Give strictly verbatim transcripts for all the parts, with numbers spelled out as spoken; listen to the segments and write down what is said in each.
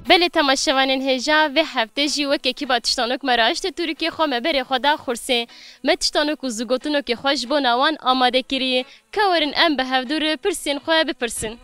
Belê temaşevanên hêja, vê heftê jî wek ekîba Tiştanok me rahişte Turkiyê xwe me berê xwe da xursê. Me tiştanok û zûgotinokê xwe ji bona wan amade kirî. Ke werin em bi hevdû re pirsên xwe bipirsin.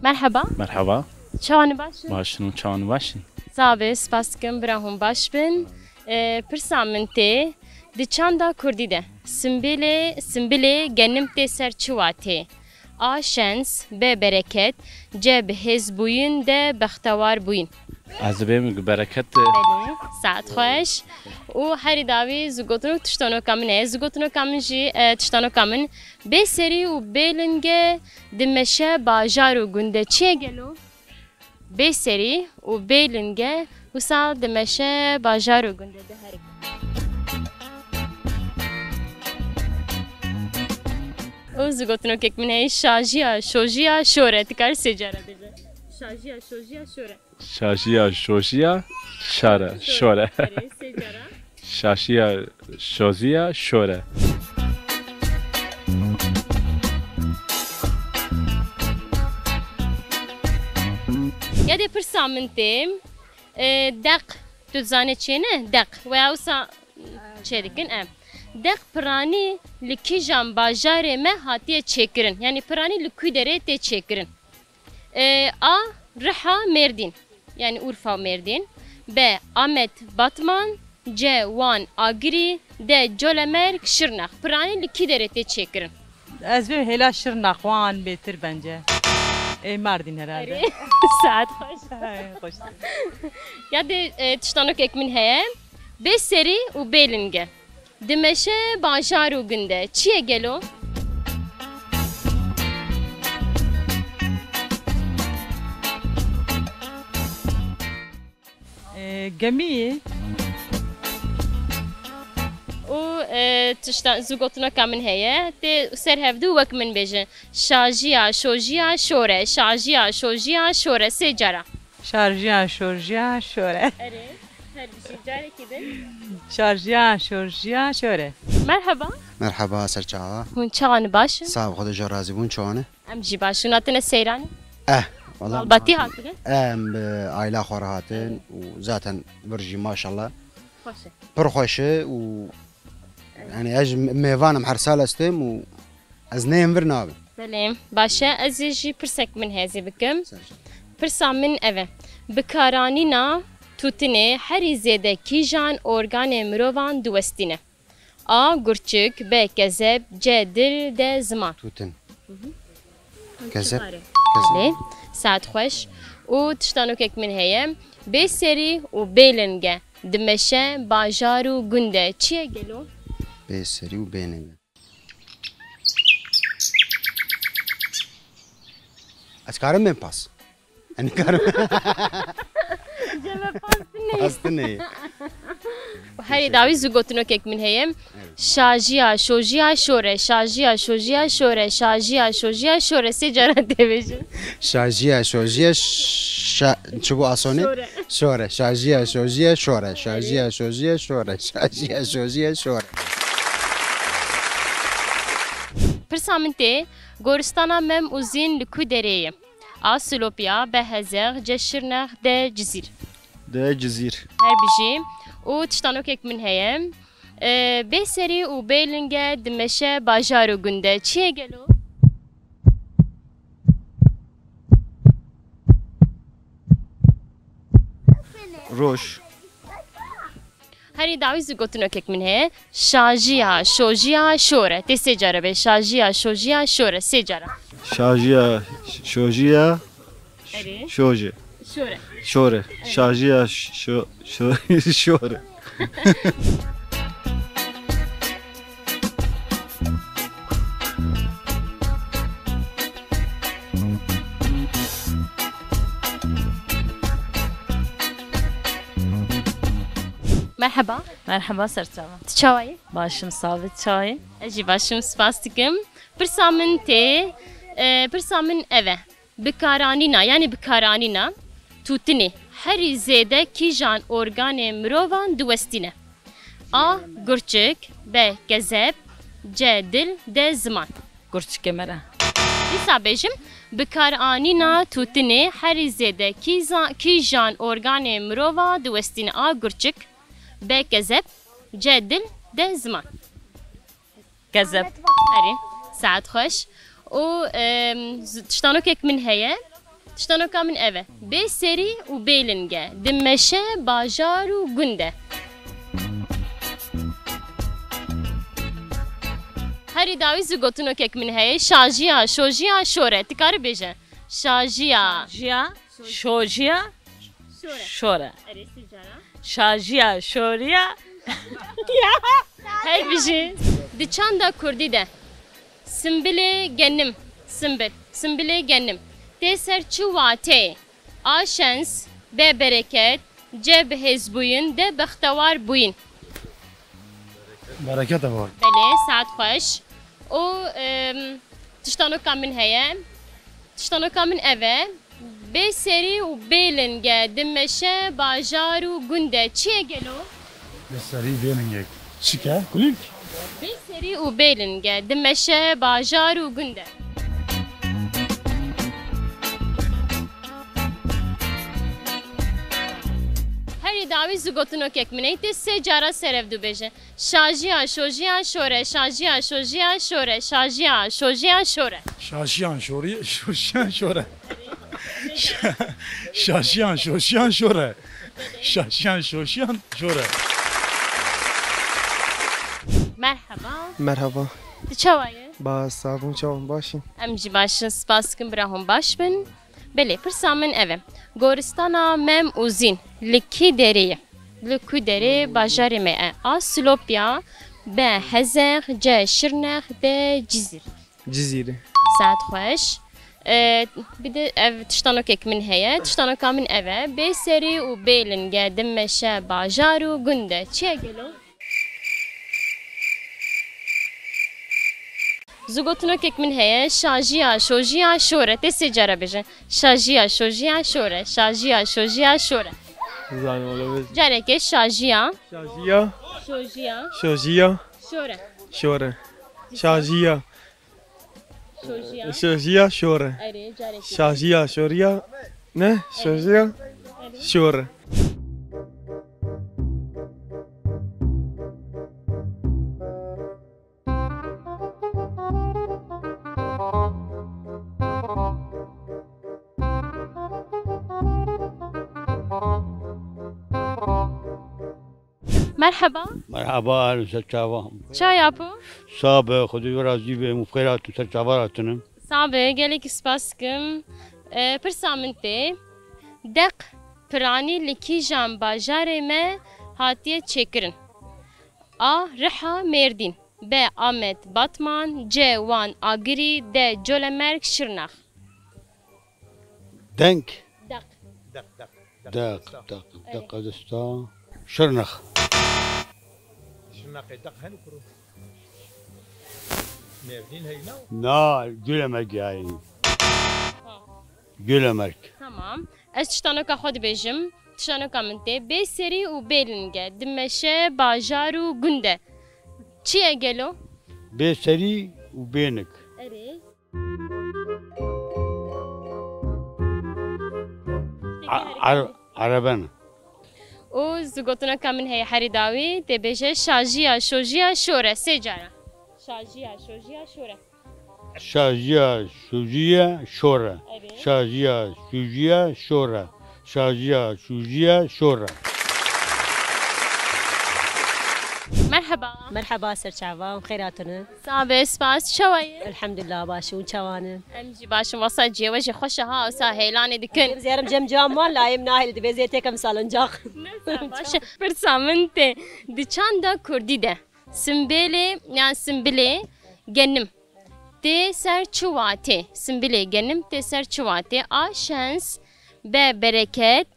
Merheba. Merheba. Çawan baş in? Baş in, çawan baş in? Sax be, spas dikim, bira hûn baş bin. E, pirsa min tê, di çanda kurdî de simbilê, simbilê genim tê ser çi watê? A şens, B bereket, C bihêzbûyin, D bextewar bûyin. Ez dibêm bereket. Belê, saet xweş. Û herî dawî zûgotinok tiştanoka min heye. Zûgotinoka min jî, e, tiştanoka min. Bê serî û bê linge dimeşe bajar û gunde. Çi ye gelo? Bê serî û bê linge wisa dimeşe bajar û gunde diherik. Û zûgotinokek min heye, şajiya, şojiya, şore. Ti karî sê cara bêje. Şajiya, şojiya, şore. Şajiya, şojiya, şare, şore. Erê, sê cara. Şaşiya, şoziya, şore. Yadê pirsa min tê, e, deq, tu dizanê çê ne? Deq. Weya wisa çê dikin, em. Deq piranî li kîjan bajarê me hatiye çêkirin? Yanî piranî li kû derê tê çêkirin? E, A, Riha, Mêrdîn. Yanî Urfa û Mêrdîn. B, Amed, Batman. C, Wan, Agirî. D, Colemêrg, Şirnex. Piranî li kî derê tê çêkirin? Ez vê hêla Şirnex, Wan bêtir bence. Ê, Mardin herhalde. Erê, saet xweş. Hey, xweş. Yadê, e, tiştanokek min heye. Bê serî û bê linge. Dimeşe bajar û gunde. Çi ye gelo? E, gemî. Û, e, tişta, zûgotineka min heye. Tê ser hevdû wek min bêjin. Şajiya, şojiya, şore. Şajiya, şojiya, şore. Sê cara. Şarjiya, şorjiya, şore. Erê, her bijî carekî din. Şarjiya, şorjiya, şore. Merheba. Merheba, ser çava. Hûn çawan baş in? Sağ ol, Xwedê ji razî bûn, çawan e? Em jî baş in. Hatine seyranê? Eh, wala. Malbatî hatine? Em bi aila xwe re hatin û zaten vir jî maşallah. Xweş e. Pir xweş e û, yani, ez ji mêvan im, her sal ez têm û ez neyên vir nabim. Belê, baş e. Ez ê jî pirsek min heye ez ê bikim. Ser çava. Pirsa min ev e. Bikaranîna tûtinê herî zêde kîjan organê mirovan diwestîne? A, gurçik, B, kezeb, C, dil, D, ziman. Tûtin. Hı hı. Kezeb. Çi kare? Kezeb. Belê, saet xweş. Û tiştanokek min heye. Bê serî û bê linge. Dimeşe bajar û gunde. Çi ye gelo? Bê serî û bê linge. Ez karim bên pas. Ez nikarim. Cebe pas tune. Pas tune. Herî dawî zû gotinokek min heye. Evet. Şajiya, şojiya, şore. Şajiya, şojiya, şore. Şajiya, şojiya, şore. Sê caran tê bêjin. Şajiya, şojiya, şa-, çi bû asonê? Şore. Şore. Şajiya, şojiya, şore. Şajiya, şojiya, şore. Şajiya, şojiya, şore. Pirsa min tê, goristana Mem û Zîn li ku derê ye? A, Silopya, B, Hezex, C, Şirnex, D, Cizîr. D, Cizîr. Her bijî. Û tiştanokek min heye. E, bê serî û bê linge dimeşe bajar û gund e. Çi ye gelo? Roj. Herî dawî zî gotinokek min heye. Şajiya, şojiya, şore. Tê sê care bê. Şajiya, şojiya, şore. Sê cara. Şajiya, şojiya, Erê. Şoje. Şore. Şore. Şajiya şo-, şo-, şore. Merheba. Merheba, ser çava. Tu çawa yî? Başim, sabit çayı. Ez jî başim, spas dikim. Pirsa min tê, e, pirsa min ev e. Bikaranîna, yanî bikaranîna. tûtinê herî zêde kîjan organê mirovan diwestîne? A. Gurçik. B. Kezeb. C. Dil. D. Ziman. Gurçikê me re. Dîsa bêjim, bikaranîna tûtinê herî zêde kîza-, kîjan organê mirova diwestîne? A. Gurçik. B. Kezeb. C. Dil. D. Ziman. Kezeb. Erê, saet xweş. Û, em, z-, tiştanokek min heye. Tiştanoka min ev e. Bê serî û bê linge, di meşe, bajar û gund e. Herî dawî zû gotinokek min heye. Şajiya, şojiya, şor e. Tu karî bêje. Şajiya. Jiya. Şojiya. Şor e. Şor e. Erê, sê cara. Şajiya, şoriya. Her bijî. Di çanda kurdî de simbilê genim, simbil, simbilê genim tê ser çi wateyê? A. Şens. B. Bereket. C. Bihêzbûyin. D. Bextewar bûyin. Bereket e var. Belê, saet xweş. Û, em, tiştanoka min heye. Tiştanoka min ev e. Bê serî û bê linge, di meşe, bajar û gund e. Çi ye gelo? Bê serî, bê linge. Çik e? Kulîlk? Bê serî û bê linge, di meşe, bajar û gund e. Herî dawî zû gotinokek min ey tê sê cara serevdu bêje. Şajiya, şojiya, şore, şajiya, şojiya, şore, şajiya, şojiya, şore. Şaşiyan, şoriye, şoşiyan, şore. Şa-, şaşiyan, şoşiyan, şore. Şaşiyan, şoşiyan, şore. Merhaba. Merhaba. Tu çawa ye? Ba, sabûn çawan başin. Em jî başin, spas dikim, bira hûn baş bin. Belê, pirsa min ev e. Goristana Mem û Zîn li kî derê ye? Li ku derê bajarê me ye? A. Silopya. B. Hezex. C. Şirnex. D. Cizîr. Cizîrê. Saet xweş. E, bir de ev tiştanokek min heye. Tiştanoka min ev e. Bê serî û bê linge, di meşe, bajar û gund e. Çi ye gelo? Zû gotinokek min heye, şajiya, şojiya, şore. Tê sê cara bêje. Şajiya, şojiya, şore. Şajiya, şojiya, şore. Zanim ola bêje. Carekê şajiya. Şajiya. Şojiya. Şojiya. Şore. Şore. Şajiya. Şojiya. Şojiya şore. Erê, carekê. Şajiya şoriya. Ne? Şojiya şore. Merhaba. Merhaba, ehlî ser çava. Çawa yapû? Sabe, Xwedê we razî be, em xêr hatin, ser çava hatinim. Sabe, gelekî spas dikim. E, pirsa min tê, deq piranî li kîjan bajarê me hatiye çêkirin? A. Riha, Mêrdîn. B. Amed, Batman. C. Wan, Agirî. D. Colemêrg, Şirnex. Deng. Deq. Deq, deq, deq. Deq, deq, deq, desta. Şirnex. Şirnexê deq hene kuro. Mêrdîn heyna? Na, Colemêrg yani. Colemêrg. Tamam. Ez tiştanoka xwe dibêjim. Tiştanoka min tê. Bê serî û bê linge. Dimeşe, bajar û gund e. Çi ye gelo? Bê serî û bê nik. Erê. A-, ar-, ereben. Û zigotineka min heye herî dawî, tê bêje şajiya, şojiya, şore. Sê cara. Şajiya, şojiya, şore. Şajiya, şojiya, şore. Erê. Şajiya, şojiya, şore. Şajiya, şûjiya, şor e. Merheba. Merheba, ser çava, em xêr hatine. Sabe, spas, çawa ye? Elhamdulillah, baş, hûn çawa ne? Em jî baş in, wesa cihê we jî xweş e ha, wisa heylanê dikin. Em ziyarim cem cam wan, la em nahêl divê zê têkem salincaq. Ne, baş e. Pirsa min tê, di çanda kurdî de simbêlê, yan simbilê genim tê ser çi watê? Simbilê genim tê ser çi watê? A şens, B bereket,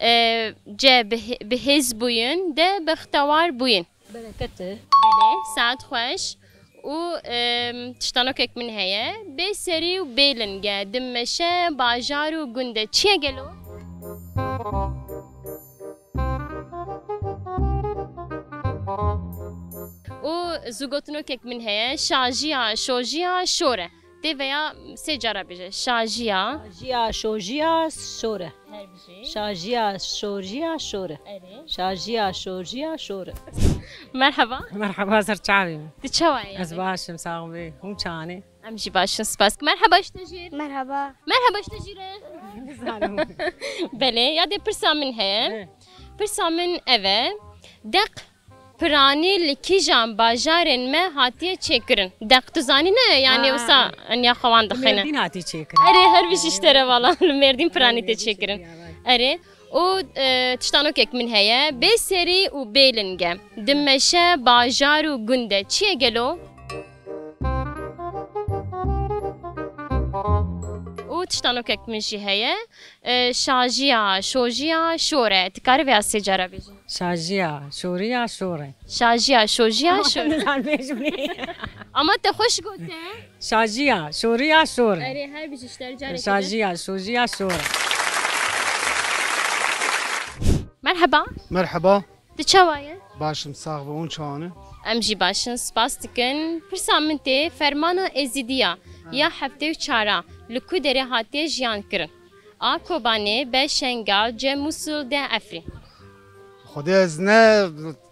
e, C bih-, bihêz bûyin, D bextewar bûyin. Bereket e. Belê, saet xweş. Û, e, tiştanokek min heye. Bê serî û bê linge, di meşe, bajar û gund e. Çi ye gelo? Zû gotinokek min heye, şajiya, şojiya, şor e. Tê veya sê cara bêje. Şajiya. Şajiya, şojiya, şor e. Her bijî. Şajiya, şojiya, şor e. Erê. Şajiya, şojiya, şor e. Merhaba. Merhaba, ser çavê min. Tu çawa yî? Ez baş im, sax bî. Hûn çawa ne? Em jî baş in, spas. Merhaba, ji te jî re. Merhaba. Merhaba, ji te jî re. Nizanim. Belê, ya dê pirsa min heye. He. Pirsa min ev e. Deq piranî li kîjan bajarên me hatiye çêkirin? Deq tu zanî ne? Yanî Ha. wisa enya xwe wan Li dixwîne. Mêrdîn hatiye çêkirin. Erê, her bijî ji te re vala. Li Mêrdîn piranî tê çêkirin. Erê. Û, e, tiştanokek min heye. Bê serî û bê ling e. Di meşe, bajar û gund de çi ye gelo? Û tiştanokek min jî heye. E, şajiya, şojiya, şor e. Tu karî vêya sê cara bêjî? Şajiya, şoriya, şor e. Şajiya, şojiya, şor e. Nizan bêjim. Ama te xweş gote. Şajiya, şoriya, şor e. Erê, her bijî ji te re carekê de. Şajiya, şojiya, şor e. Merheba. Merheba. Tu çawa ye? Baş im, sax be, hûn çawa ne? Em jî baş in, spas dikin. Pirsa min tê, fermana Êzîdiya ya heftê û çara li ku derê hatiye jiyan kirin? A Kobanê, B Şengal, C Musul, D Efrîn. Xwedê ez ne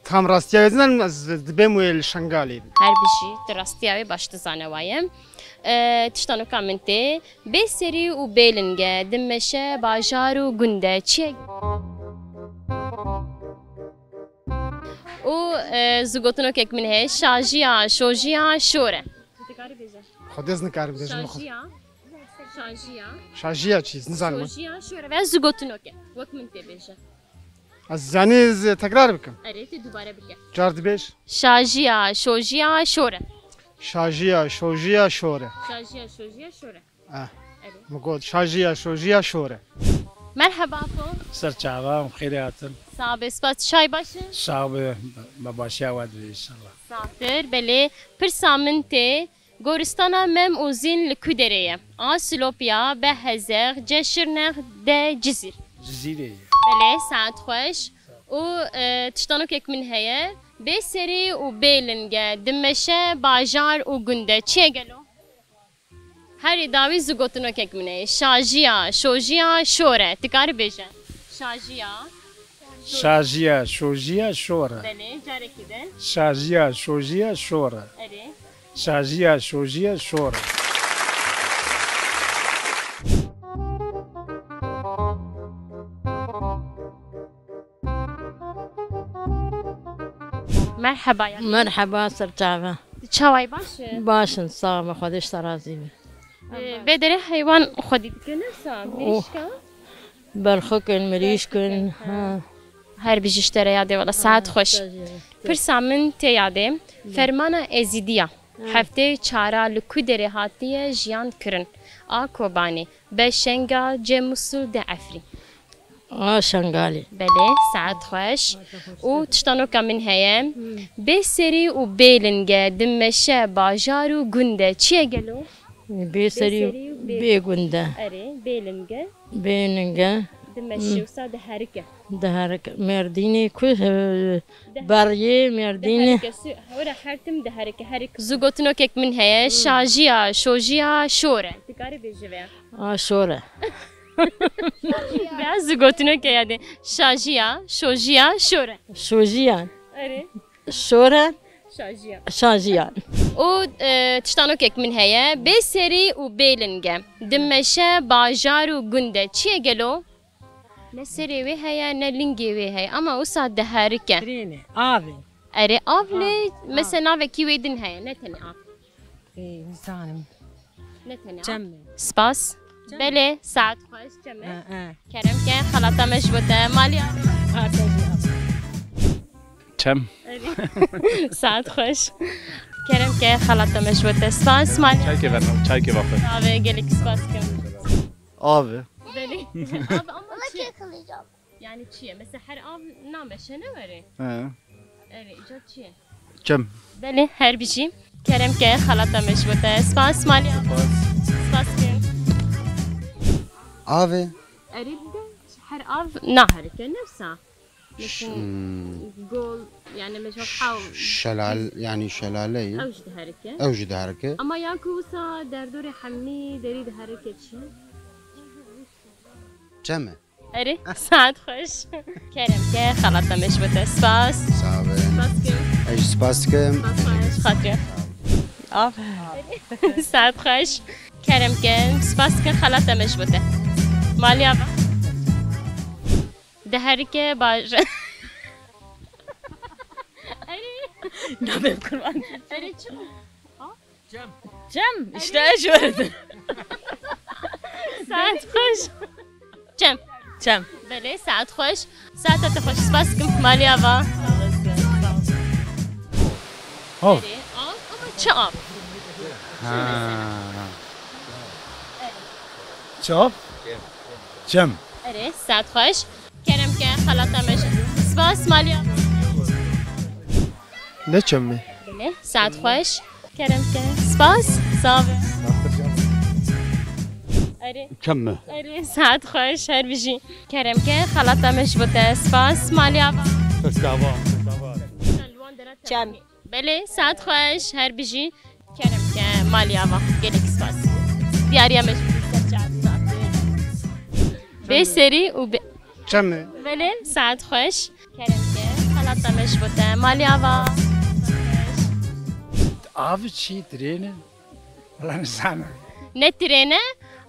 tam rastiya wê nizanim, ez dibêm wê li Şengalê. Her bijî, tu rastiya wê baş dizane waye. E, tiştanoka min tê, bê serî û bê ling e, di meşe, bajar û gund de çi ye? Û, e, zû gotinokek min heye, şajiya, şojiya, şor e. Tu dikarî bêje. Xwedê ez nikarim bêjim. Şajiya, şajiya. Şajiya çi? Nizanim. Şojiya, şor e. Veya zû gotinok e. Wek min tê bêje. Ez zanî, ez tekrar bikim. Erê, tê dubare bike. Car dibêj. Şajiya, şojiya, şor e. Şajiya, şojiya, şor e. Şajiya, şojiya, şor e. Eh. Erê. Min got, şajiya, şojiya, şor e. Merheba, Apo. Ser çava, em xêrê hatin. Sax be, spas. Çay baş e? Sax be, me başiya we divê, inşallah. Saxtir, belê. Pirsa min tê, goristana Mem û Zîn li ku derê ye? A Silopya, B Hezex, C Şirnex, D Cizîr. Cizîrê ye. Belê, saet xweş. Û, e, tiştanokek min heye. Bê serî û bê ling e, di meşe, bajar û gund de çi ye gelo? Herî dawî zû gotinokek min heye. Şajiya, şojiya, şor e. Tu karî bêje. Şajiya. Şajiya, şojiya, şor e. Belê, carekî de. Şajiya, şojiya, şor e. Erê. Şajiya, şojiya, şor e. Merheba ya. Merheba, ser çava. Tu çawa yî, baş î? Baş in, sax be, Xwedê ji te razî be. Ee, vê derê heywan xwedî dike, ne wisa? Oh. Mirîşka? Berxik in, mirîşk in, ha. Her bijî ji te re yadê, wela saet xweş. Pirsa min tê yadê. Fermana Êzîdiya heftê çara li ku derê hatiye jiyan kirin? A Kobanê, B Şengal, C Musul, D Efrîn. A Şengalê. Belê, saet xweş. Û tiştanoka min heye. Bê serî û bê ling e, di meşe, bajar û gund de çi ye gelo? Bê serî û bê gund e. Erê, bê ling e. Bê ling e. Di meşe wisa diherike. Diherike. Mêrdînê ku, e, beriyê Mêrdînê. Diherike, su-, ora her tim diherike, herik. Zû gotinokek min heye, şajiya, şojiya, şor e. Tu karî bêjî vêya. A, şor e. Vêya zû gotinokê yadê. Şajiya, şojiya, şor e. Şojiya. Erê. Şor e. Şajiya. Şajiya. Û, e, tiştanokek min heye. Bê serî û bê ling e. Di meşe, bajar û gund de çi ye gelo? Ne serê wê heye, ne lingê wê heye. Ama wisa diherike. Trêne, avê. Erê, av lê, av, mesela, navekî wê din heye, ne tenê av. Ê, nizanim. Ne tenê av. Çem e. Spas. Çem. Belê, saet xweş, çem e. He, he. Kerem ke, xelata me ji bo te. Malî av. Çem. Erê. Saet xweş. Kerem ke, xelata me ji bo te. Spas, malî av. Çaykê ver, çaykê vexwe. Avê, gelek spas kim. Avê. Belê. Av ama çi? Yani çi ye? Mesela her av nameşe, ne were? He. Erê, îcar çi ye? Çem. Belê, her bijî. Kerem ke, xelata me ji bo te. Spas, malî av. Spas. Spas ke. Avê. Erê, bide. Her av naherike, ne wisa? Ş-, hmm. Gol, yani mesela haw. Şelal, yani şelale ye. Ew jî diherike. Ew jî diherike. Ama ya ku wisa derdorê hemî derî diherike çi? Çem e. Erê, saet xweş. Kerem ke, xelata me ji bo te. Spas. Sağ olun. Spas kim. Ez spas kim. Spas xweş. Xatir. Aferin. Saet xweş. Kerem ke, spas kim, xelata me ji bo te. Maliya va. Diherike baş. Erê. Nabê kurban. Erê çi? Cem. Cem, işte eş verdin. Saet xweş. Cem. Cem. Belê, saet xweş. Saeta te xweş. Spas kim, maliya va. Hav. Erê, av, ama çi av? Ha. Çi av? Cem. Erê, saet xweş. Kerem ke, xelata me ji. Spas, maliya. Ne çem mi? Belê, saet xweş. Kerem ke. Spas. Sağ ol. Erê. Çem mi? Erê, saet xweş, her bijî. Kerem ke, xelata me ji bo te. Spas, maliya va. Sestava, sestava. Çem. Belê, saet xweş, her bijî. Kerem ke, maliya va. Gelek spas. Diyariya me ji bo te. Bê serî û bê. Çem mi? Belê, saet xweş. Kerem ke, xelata me ji bo te. Maliya va. Av çi, tirêne? Wala nizanim. Ne tirêne,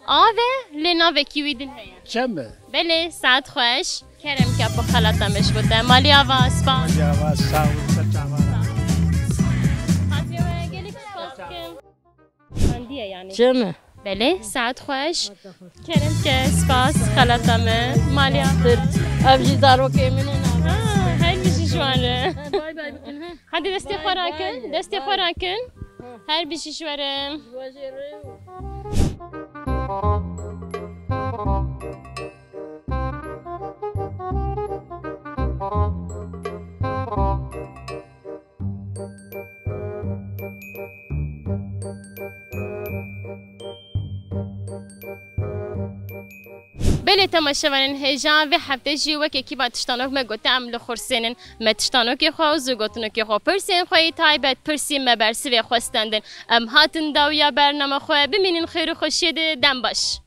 av e, lê navekî wî din heye. Çem e? Belê, saet xweş. Kerem ke, bi xelata me ji bo te. Maliya va, spas. Maliya va, sağ ol, ser çava. Xatirê we, gelek spas dikim. Andiye yani. Çi mi? Belê, saet xweş. Kerem ke, spas, xelata me, maliya. Ev jî zarokê min in. Ha, her bijî ji wan re. Bay bay bikin. Hadi destê xwe rakin, destê xwe rakin. Her bijî ji we re. Belê temaşevanên hêja, vê hefte jî wekî kî ba tiştanok me gote em li xursênin. Me tiştanokê xwe û zû gotinokê xwe, pirsên xwe yê taybet, pirsî me bersivê xwe stendin. Em hatin dawiya bernama xwe, bimînin xêr û xweşiyê de, dem baş.